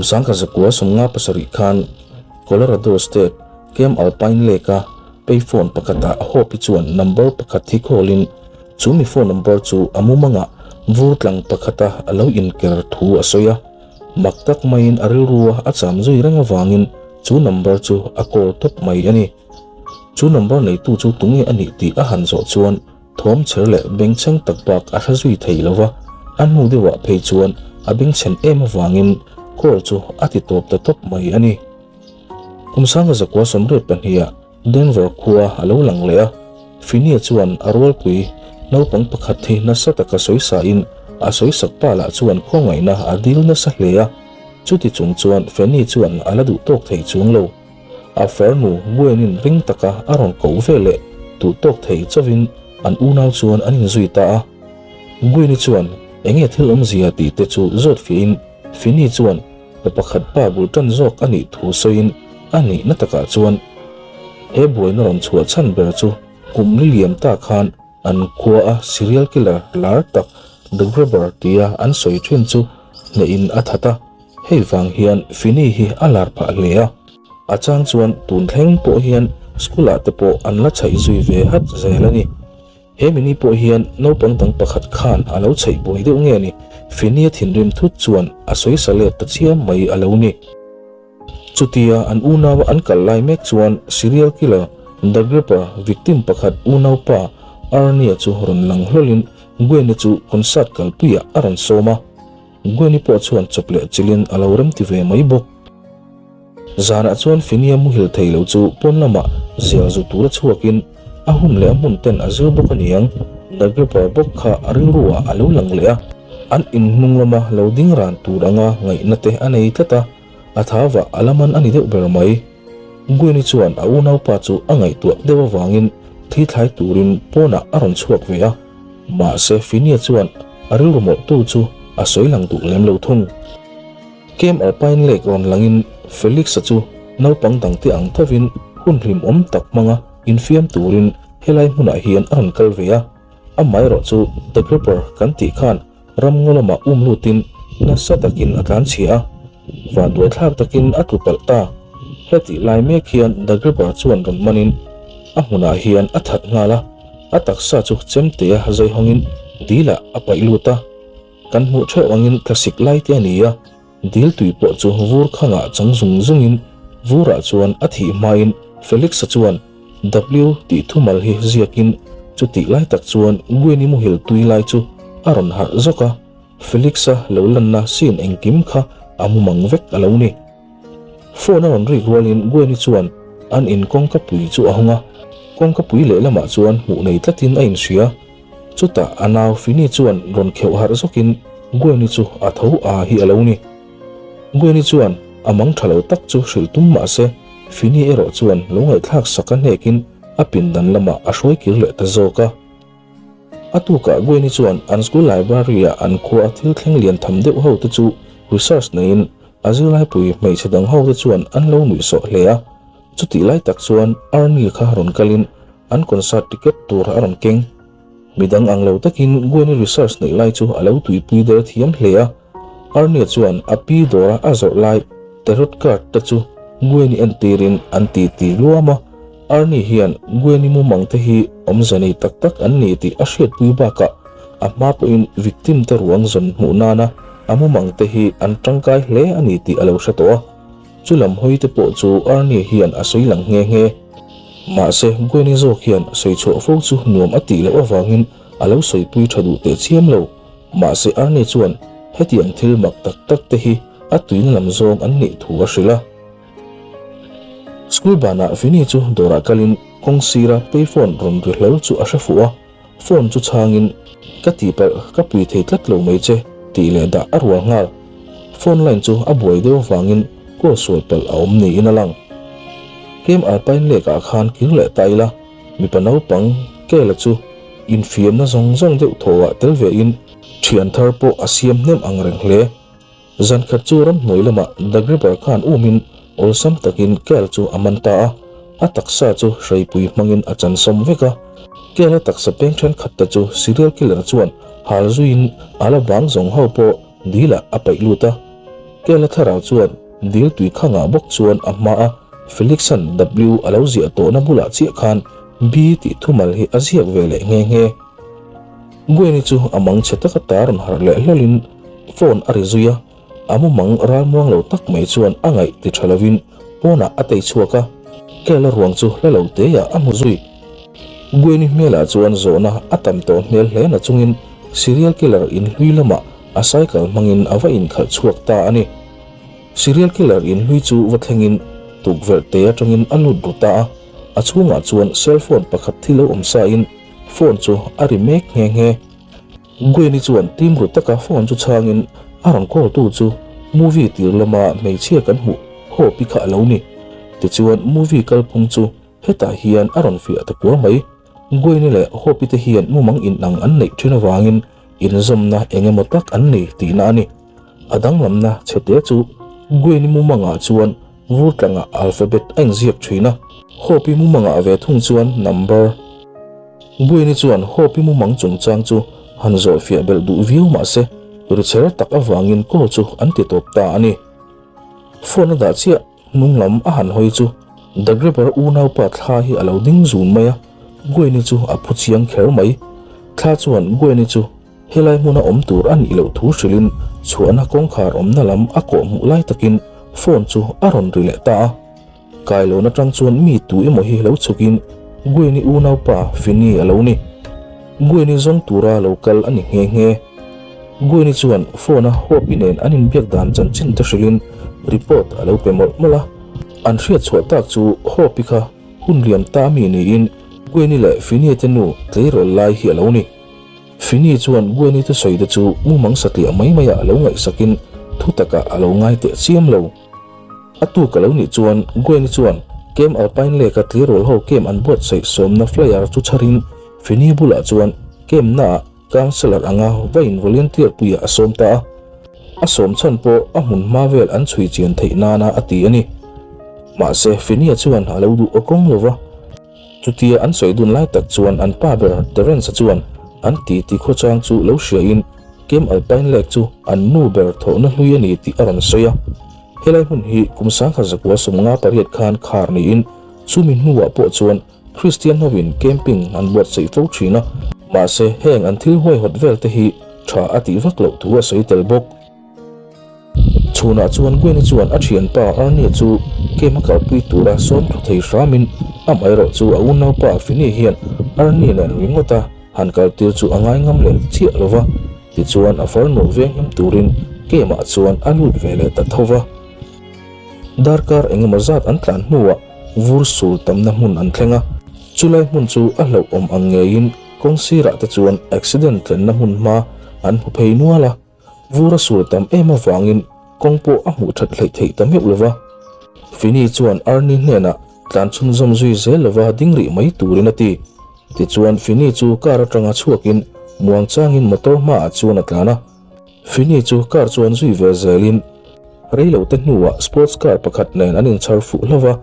Kum 1957 khan Colorado State Camp Alpine Lake-a payphone pakhatah Hope-i chuan number pakhat hi call-in chu mi phone number chu a mumangah vur tlang pakhata a lo inker thu a sawi a. Mak tak maiin a rilrua a cham zui reng avangin chu number chu a call tawp mai a ni. Chu number neitu chu tunge a nih tih a han zawh chuan Thawm chher leh bengchheng tak bak a hre zui thei lo va, a hnu deuhah phei chuan a bengchhen em avangin call chu a ti tawp ta tawp mai a ni. Kum sanga zakua 82ah Denver khua a lo lang leh a, Finney-a chuan a rualpui naupang pakhat hi nasa taka sawi sain a sawisak pa lah chuan khawngaihna a dil nasa hle a, chuti chung chuan Fanny chuan a la duh tawk thei chuang lo. A farnu Gwen-in ring taka a rawn koh ve leh duh tawk thei chauhin an unau chuan an inzui ta a. Gwen-i chuan enge thil awmzia tih te chu zawt fiahin Finny chuan pa pakhat pa bul tan zawk a nih thu sawiin a nihna takah chuan he buaina rawn chhuah chhan ber chu kum li liam ta khan an khua a serial killer lar tak The Grabber tia an sawi thin chu hnehin a that a. Hei vang hian Finny hi a lar phah hle a, a chang chuan tun thleng pawh hian school ah te pawh an la chhaih zui ve hat zel a ni. He mini pawh hian naupang dang pakhat khan a lo chhaih buai deuh nge ni, Finny a thinrim thut chuan a sawi sa let ta chiam mai a lo ni. Chutia an unau an kal lai mek chuan serial killer The Gripper victim pakhat unaupa Ernie-a chu rawn lang hlawlin Gwen-i chu concert kalpuiah a rawn sawm a. Gwen-i pawh chuan chawp leh chilhin a lo remti ve mai bawk. Zanah chuan Finia muhil thei lo chu pawn lamah zial zu tura chhuakin a hun leh a hmun ten a zir bawk a niang. The Gripper bawk kha a rilru ah a lo lang leh a, an inhnung lama lo ding ran tur anga ngaihna te a nei tlat a, a thavah a la man a ni deuh ber mai. Gwen-i chuan a unaupa chu a ngaihtuah deuh avangin thi thlai turin pawnah a rawn chhuak ve a. Mahse, Finia chuan a rilru mawlhtu chu a sawi lang duh lem lo thung. Camp Alpine Lake rawn langin Felix-a chu naupang dangte ang thovin hun hlimawm tak hmanga infiam turin helai hmunah hian a rawn kal ve a. Amaherawh chu The Gripper kan tih khan ramngaw lamah um lutin nasa takin a tlanchhia a, vanduaithlak takin a tlu palh ta. Hetih lai mek hian The Gripper chuan rawn manin a hmunah hian a that nghal a. A taksa chu chemtea zai hawngin dilah a paih lut a, kan hmuh theuh angin thlasik lai te a ni a, dil tui pawh chu vur khangah chang zung zungin vurah chuan a thih hmain Felix-a chuan W tih thumal hi ziakin chutih lai tak chuan Gwen-i muhil tui lai chu a rawn harh zawk a, Felix-a lo lanna scene engkim kha a mumang vek a lo ni. Phone a rawn rik rualin Gwen-i chuan an in kawngka pui chu a hawng a, kawngka pui lehlamah chuan hmuh nei tlatin a inhria. Chutah a nau Fini chuan rawn kheuh harh zawkin Gwen-i chu a tho a hi a lo ni. Gwen-i chuan a mang tha lo tak chu hrilh tum mah se, Fini erawh chuan lo ngaihthlak sak a hnekin a pindan lamah a hruai kir leh ta zawk a. A tukah Gwen-i chuan an school library-ah an khua thil thleng lian tham deuh ho te chu research neiin a zirlaipui hmeichhe dang ho te chuan an lo nuihsawh hle a. Chutih lai tak chuan Ernie kha rawn kalin an concert ticket tur a rawn keng. Midang ang lo takin Gwen-i research neih lai chu a lo tuipui der thiam hle a. Ernie chuan a pi dawra a zawrh lai tarot card te chu Gwen-i entirin an titi luam a. Ernie hian Gwen-i mumang te hi awmze nei tak tak an ni tih a hriatpui bakah a hma pawhin victim te ruang zawn hmuh nana a mumang te hi an tangkai hle a ni tih a lo hre tawh a. Chu lam hawi te pawh chu Ernie hian a sawi lang nghe nghe. Mahse, Gwen-i zawk hian sawi chhuah fo chu nuam a tih loh avangin a lo sawipui tha duh teh chiam lo. Mahse Ernie chuan hetiang thil mak tak tak te hi a tuina lam zawng an nih thu a hrilh a. School banah Vinny chu dawrah kalin kawng sira payphone rawn ri hlawl chu a hre fuh a, phone chu chhangin, Ka tihpalh, ka pui thei tlat lo mai che, tih leh dah a rual nghal. Phone line chu a buai deuh avangin call sual palh a awm niin a lang. Kem Alpine Lake ah khan kir leh ta ila, mipa naupang Kela chu infiamna zawng zawng deuh thawhah tel vein thian thar pawh a siam hnem ang reng hle. Zan khat chu ramhnuai lamah The Gripper khan umin awlsam takin Kel chu a man ta a, a taksa chu hreipui hmangin a chansawm vek a. Kel a taksa peng thenkhat te chu serial killer chuan hal zuiin a la bang zawng ho pawh dilah a paih lut a. Kela thlarau chuan dil tui khangah bawk chuan a hma a, Felix-a'n W a lo ziah tawhna bulah chiah khan B tih thumal hi a ziak ve leh nghe nghe. Gwen-i chu a mang chhe taka ta rawn harh leh hlawlin phone a ri zui a, a mumang ralmuang lo tak mai chuan a ngaih ti tha lovin pawnah a tei chhuak a, Kela ruang chu hla lo teiah a hmu zui. Gwen-i hmelah chuan zawhna a tam tawh hmel hle na chungin serial killer in hlui lamah a cycle hmangin a va inkhalh chhuak ta a ni. Serial killer in hlui chu va thlengin tukverh te atangin a lut ru ta a, a chhungah chuan cell phone pakhat thi lo awm sain phone chu a ri mek nghe nghe. Gwen-i chuan tim ru taka phone chu chhangin a rawn call tu chu movie tir lama hmeichhia kan hmuh Hope-i kha a lo ni. Tichuan movie kalphung chu hetah hian a rawn fiah ta kuar mai. Gwen-i leh Hope-i te hian mumang inang an neih thin avangin inzawmna eng emaw tak an nei tihna a ni. A danglamna chhete chu Gwen-i mumangah chuan vur tlangah alphabet a inziak thin a, Hope-i mumangah ve thung chuan number. Gwen-i chuan Hope-i mumang chungchang chu han zawhfiah belh duh viau mah se, ri chher tak avangin call chu an ti tawp ta a ni. Phone a dah chiah. Hnung lam a han hawi chu The Grabber unaupa thla hi a lo ding zun mai a, Gwen-i chu a phu chiang kher mai. Thla chuan Gwen-i chu helai hmuna awm tur a nih loh thu hrilhin chhuahna kawngkhar awmna lam a kawh hmuh lai takin phone chu a rawn ri leh ta a. Kailawn atang chuan mi tu emaw hi lo chhukin Gwen-i unaupa Finny a lo ni. Gwen-i zawng tura lo kal a ni nghe nghe. Gwen-i chuan phone-a Hope-i nen an inbiak dan chanchin te hrilhin report a lo pe mawlh mawlh a. An hriat chhuah tak chu Hope-i kha hun liam ta mi niin Gwen-i leh Finny te nu tleirawl lai hi a lo ni. Finny chuan Gwen-i thusawi te chu mumang satliah mai maiah a lo ngaihsakin thu takah a lo ngai teh chiam lo. A tuk a lo nih chuan Gwen-i chuan Camp Alpine Lake-a tleirawl ho camp an buatsaih sawmna flyer chu chharin Finny bulah chuan camp naah Councillor anga va in volunteer puiah a sawm ta a, a sawm chhan pawh a hmun hma vel an chhui chian theih nana a ti a ni. Mahse, Finia chuan a lo duh awkawng lo va, chutia an sawi dun lai tak chuan an pa ber Terence-a chuan an titi khawchang chu lo hriain Camp Alpine Lake chu an nu ber thawhna hlui a ni tih a rawn sawi a. Helai hmun hi kum 1958 khan khar niin chumi hnuah pawh chuan Kristian hovin camping an buatsaih fo thin a, mahse heng an thil huaihawt vel te hi tha a tih vak loh thu a sawi tel bawk. Chhunah chuan Gwen-i chuan a thianpa Ernie chu camp a kalpui tura sawm thu thei hramin amaherawh chu a unaupa Finny hian Ernie nen ringawta han kaltir chu a ngai ngam leh chiah lo va, tichuan a farnu venghim turin camp ah chuan a lut ve leh ta tho va. Darkar engemaw zat an tlan hnuah vur sul tamna hmun an thleng a, chulai hmun chu a hlauhawm ang ngeiin kawng sirah te chuan accident thlenna hmun hma an hmu phei nual a, vur a sul tam em avangin kawng pawh a hmuh that hleih theih ta meuh lova. Finny chuan Ernie hnenah tlan chhunzawm zui zel lova ding rih mai turin a ti. Tichuan Finny chu car atanga chhuakin muangchangin motor hmaah chuan a tlan a. Finny chu car chuan zui ve zelin reilote hnuah sports car pakhat nen an inchhar fuh hlauh a,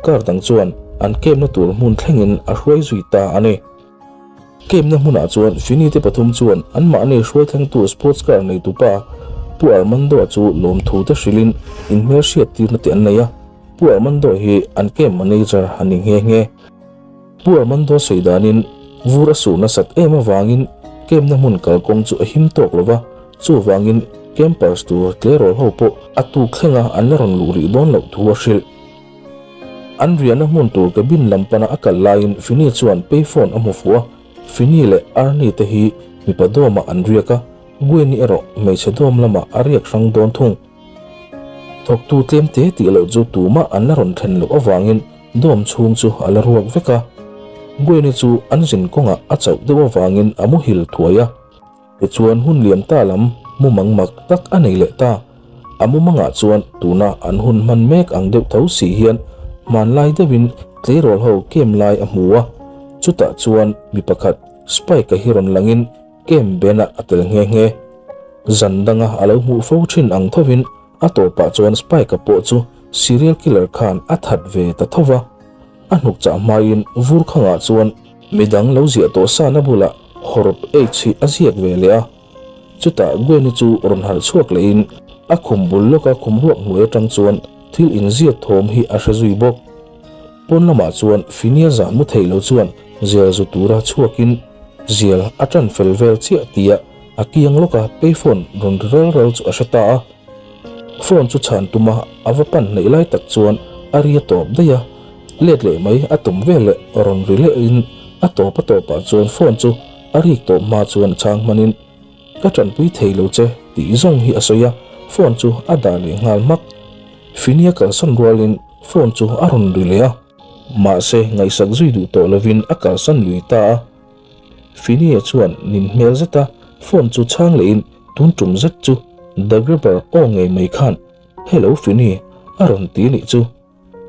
car dang chuan an camp-na tur hmun thlengin a hruai zui ta a ni. Camp-na hmunah chuan Finny te pathum chuan anmahni hruai thlengtu sports car neitupa Pu Armando-a chu lawmthu te hrilhin inhmelhriattirna te an nei a, Pu Armando hi an camp manager a ni nghe nghe. Pu Armando sawi danin vur a sur nasat em avangin camp-na hmun kalkawng chu a him tawk lo va, chuvangin campers tur tleirawl ho pawh a tuk thlenga an la rawn luh rih dawn loh thu a hrilh. An riahna hmun tur cabin lam pana a kal laiin Finny chuan payphone a hmu fuh a, Finny leh Ernie te hi mipa dawmah an riak a, Gwen-i erawh hmeichhe dawm lamah a riak hrang dawn thung. Thawktu tlem te tih loh chu tumah an la rawn then loh avangin dawm chhung chu a la ruak vek a. Gwen-i chu an zin kawngah a chauh deuh avangin a muhil thuai a. Tichuan hun liam ta lam mumang mak tak a nei leh ta. A mumangah chuan tuna an hun hman mek ang deuh tho si hian hmanlai deuhin tleirawl ho kem lai a hmu a. Chutah chuan mi pakhat Spike-a hi rawn langin Kem Bena a tel nghe nghe. Zan danga a lo hmuh fo thin ang thovin a tawpah chuan Spike-a pawh chu serial killer khan a that ve ta tho va. A hnuk chah hmain vur khangah chuan midang lo ziah tawh sana bulah hawrawp H hi a ziak ve leh a. Chutah Gwen-i chu rawn harh chhuak lehin. A khum bul lawka khum ruak hnuai atang chuan thil inziat thawm hi a hre zui bawk. Pawn lamah chuan Finia zah mu thei lo chuan zial zu tura chhuakin zial a tan fel vel chiah tia a kiang lawka payphone rawn ri ral ral chu a hre ta a. Phone chu chhan tuma a va pan hnaih lai tak chuan a ri a tawp daih a, let leh mai a tum vel leh rawn ri lehin a tawp a tawpah chuan phone chu a rik tawp hma chuan chhang hmanin Ka tanpui thei lo che tih zawng hi a sawi a, phone chu a dah leh nghal hmak. Finia kalsan rualin phone chu a rawn ri leh a, mahse ngaihsak zui duh tawh lovin a kalsan lui ta a. Finia chuan nin hmel zet a, phone chu chhang lehin tun tum zet chu The Grabber aw ngei mai khan Hello Fini a rawn ti nih chu.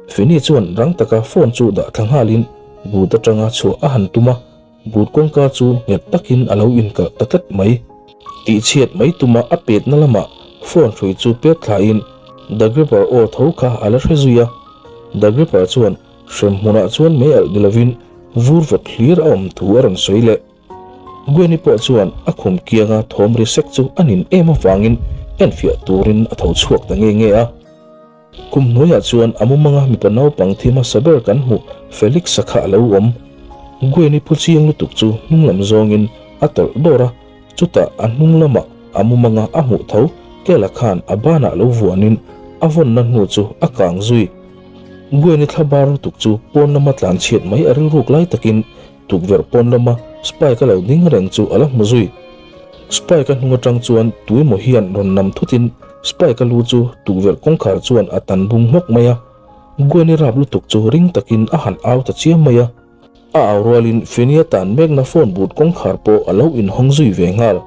Fini chuan rang taka phone chu dah thla nghalin boot atanga chhuah a han tum a, boot kawngka chu nghet takin a lo inkalh ta tlat mai. Tihchhiat mai tuma a petna lamah phone hrui chu pet thlain The Gripper aw tho kha a la hre zui a. The Gripper chuan hrem hmunah chuan mei alh ni lovin vur vawt hlir a awm thu a rawn sawi leh. Gwen-i pawh chuan a khum kianga thawm ri sek chu a nin em avangin enfiah turin a tho chhuak ta nge nge a. Kum hnuaiah chuan a mumanga mipa naupang thi hmasa ber kan hmuh Felix-a kha a lo awm. Gwen-i phu chiang lutuk chu hnung lam zawngin a tawlh dawr a, chutah a hnung lamah a mumanga a hmuh tho Kela khan a banah lo vuanin a vawnna hnu chu a kang zui. Gwen-i thla bar lutuk chu pawn lama tlan chhiat mai a rilruk lai takin Tukverh pawn lama Spike-a lo ding reng chu a la hmu zui. Spike-a hnung atang chuan tuemaw hian rawn nam thutin Spike-a lu chu tukverh kawngkhar chuan a tan bung hmawk mai a. Gwen-i rap lutuk chu ring takin a han au ta chiam mai a. A au rualin Finny-a tan mekna phone but kawngkhar pawh a lo inhawng zui ve nghal.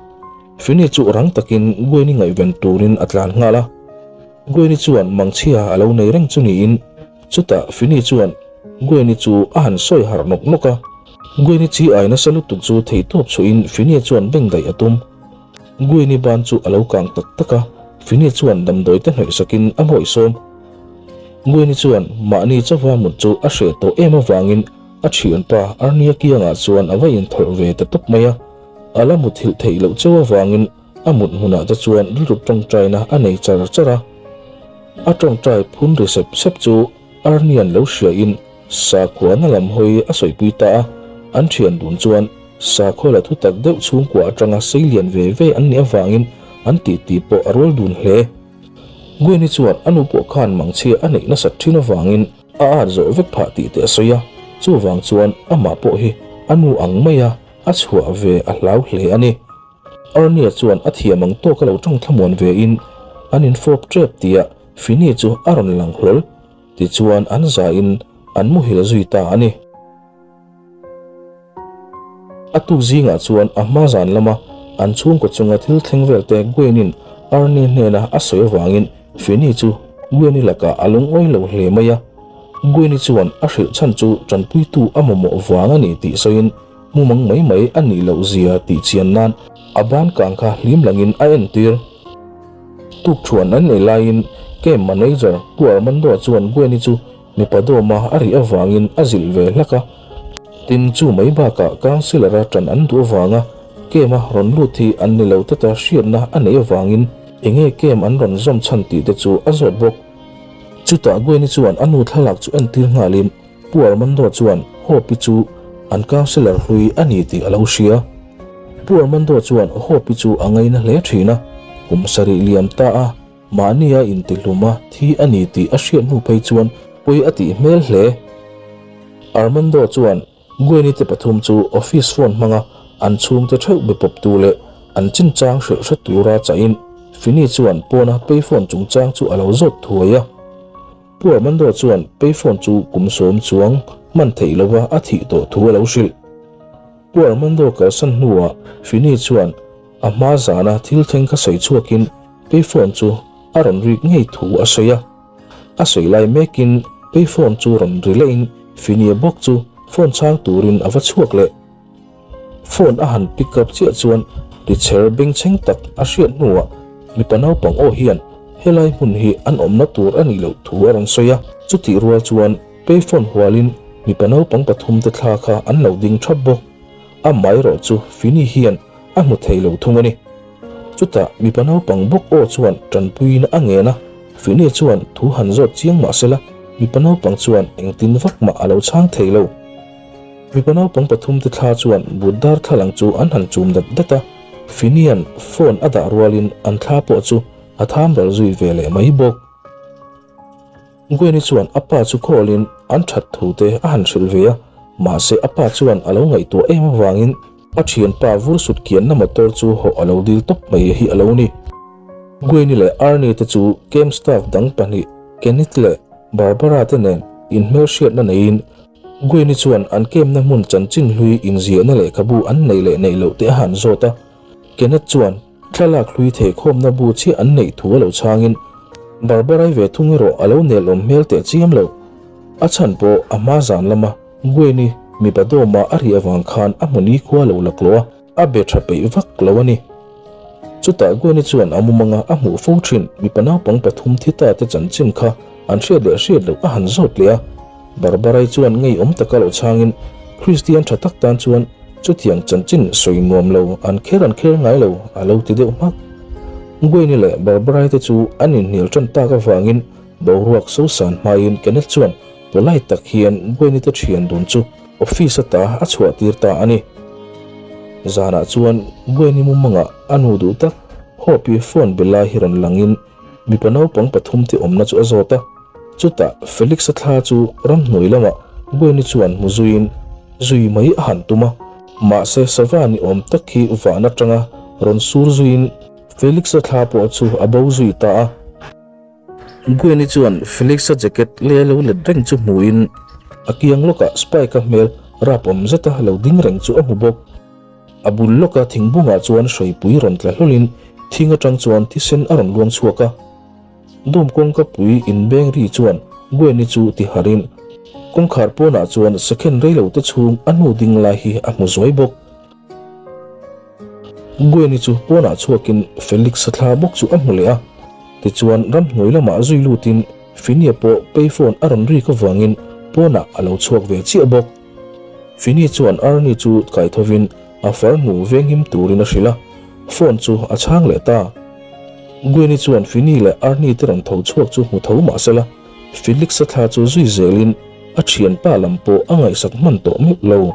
Finny chu rang takin Gwen-i ngaihven turin a tlan nghal a. Gwen-i chuan mangchhia a lo nei reng chu niin chutah Finny chuan Gwen-i chu a han sawi harh nawk nawk a. Gwen-i chi ai nasa lutuk chu theihtawp chhuahin Finny chuan beng daih a tum. Gwen-i ban chu a lo kang tak tak a, Finny chuan damdawi te hnawih sakin a ngawihsawm. Gwen-i chuan mahni chauha mut chu a hreh tawh em avangin a thianpa Arnia kiangah chuan a va inthawlh ve ta tawp mai a. A la muthilh theih loh chauh avangin a mut hmunah te chuan rilru tawngtaina a nei char char a. A tawngtai phun ri sep sep chu Arnian lo hriain sakhuana lam hawi a sawipui ta a, an thian dun chuan sakhaw la thutak deuh chhungkua atanga sei lian ve ve an nih avangin an titi pawh a rual dun hle. Gwen-i chuan a nu pawh khan mangchhia a neih nasat thin avangin a at zawh vek phah tih te a sawi a, chuvang chuan amah pawh hi a nu ang maia a chhuah ve a hlau hle a ni. Arnia chuan a thiam ang tawk a lo tawng thlamuan ve in an infawp tep tia Finny chu a rawn lang hlawl. Tichuan an za in an muhil zui ta a ni. A tuk zingah chuan a hma zan lama an chhungkaw chunga thil thleng vel te Gwen in Arnie hnena a sawi avangin Finny chu Gwen-i lakah a lungawi lo hle mai a. Gwen-i chuan a hrilh chhan chu tanpuitu a mamawh vang a ni tih sawiin Mumang mai mai a nih loh zia tih chian nan a ban kang kha hlim langin a entir. Tukthuan an ei laiin camp manager Pu Armando chuan Gwen-i chu mipa dawma a rih avangin a zilh ve hlak a. Tin, chu mai bakah councillor-a ṭan an duh avanga camp-a rawn lut hi an ni lo tata hriatna a neih avangin enge camp an rawn zawm chhan tih te chu a zawt bawk. Chutah Gwen-i chuan a nu thlalak chu entir nghalin Pu Armando chuan Hope-i chu an councillor hlui a ni tih a lo hria. Pu Armando chuan Hope-i chu a ngaina hle thin a, kum sarih liam ta a, mahnia intihlum a thi a ni tih a hriat hnu phei chuan pawi a tih hmel hle. Armando chuan Gwen-i te pathum chu office phone hmanga an chhungte theuh be pawptu leh an chinchang hrilh hre tura chahin Finny chuan pawna payphone chungchang chu a lo zawt thuai a. Pu Armando chuan payphone chu kum sawm chuang hman theih lova a thih tawh thu a lo hrilh. Pu Armando kalsan hnuah Finny chuan a hma zana thil thleng kha sawi chhuakin payphone chu a rawn rik ngei thu a sawi a. A sawi lai mekin payphone chu rawn ri lehin Finny-a bawk chu phone chhang turin a va chhuak leh. Phone a han pick up chiah chuan tichher bengchheng tak a hriat hnuah mipa naupang aw hian helai hmun hi an awmna tur a nih loh thu a rawn sawi a. Chutih rual chuan payphone hualin mipa naupang pathumte thla kha an lo ding thap bawk. Amaherawh chu Finny hian a hmu thei lo thung a ni. Chutah mipa naupang bawk aw chuan tanpuiin a ngen a, Finney chuan thu han zawt chiang mah sela, mipa naupang chuan engtin vak mah a lo chhang thei lo. Mipa naupang pathumte thla chuan but darthlalang chu an han chum dat dat a, Finney-a'n phone a dah rualin an thla pawh chu a tham ral zui ve leh mai bawk. Gwen-i chuan a pa chu call-in an that thu te a han hrilh ve a, mahse a pa chuan a lo ngaihtuah em avangin a thianpa vur sut kianna motor chu hawh a lo dil tawp mai hi a lo ni. Gwen-i leh Ernie te chu camp staff dang pahnih Kenneth leh Barbara te nen inhmelhriatna neiin Gwen-i chuan an camp-na hmun chanchin hlui inziahna lehkhabu an neih leh neih loh te a han zawt a, Kenneth chuan Thlalak hlui theikhawmna bu chiah an neih thu a lo chhangin Barbarai ve thung erawh a lo nelawm hmel teh chiam lo. A chhan pawh a hma zan lama Gwen-i mipa dawma a ri avang khan a hmu nikhua lo laklawh a, a be tha peih vak lo a ni. Chutah Gwen-i chuan a mumanga a hmuh fo thin mipa naupang pathum thi ta te chanchin kha an hriat leh hriat loh a han zawt leh a. Barbarai chuan ngeiawm taka lo chhangin Kristian tha tak tan chuan Chutiang chanchin sawi nuam lo an kher an kher ngai lo a lo ti deuh hmak. Gwen-i leh Barbara-i te chu an inhnial tan tak avangin boruak sosan hmain Kenneth chuan polite tak hian Gwen-i te thian dun chu office ata a chhuah tir ta a ni. Zanah chuan Gwen-i mumangah a nu duh tak Hope-i phone be lai hi rawn langin Mipa naupang pathumte awmna chu a zawt a, chutah Felix-a thla chu ramhnuai lamah Gwen-i chuan hmu zuiin zui mai a han tum a, mahse sava ni awm tak hi van atanga rawn sur zuiin Felix-a thla pawh chu a bo zui ta a. Gwen-i chuan Felix-a jacket lei lo let reng chu hmuin a kiang lawkah Spike-a hmel rap awm zeta lo ding reng chu a hmu bawk. A bul lawka thingbungah chuan hruaipui rawn tla hlawlin thing atang chuan thisen a rawn luang chhuak a. Dawm kawngka pui inbeng ri chuan Gwen-i chu ti harin kawngkhar pawnah chuan second reilo te chhung a hnu ding lai hi a hmu zuai bawk. Gwen-i chu pawnah chhuakin Felix-a thla bawk chu a hmu leh a, tichuan ramhnuai lamah zui lutin Finia pawh payphone a rawn rik avangin pawnah a lo chhuak ve chiah bawk. Fini chuan Ernie chu kai thovin a farnu venghim turin a hrilh a, phone chu a chhang leh ta. Gwen-i chuan Fini leh Ernie te rawn tho chhuak chu hmu tho mah sela, Felix-a thla chu zui zelin a thianpa lam pawh a ngaihsak hman tawh meuh lo.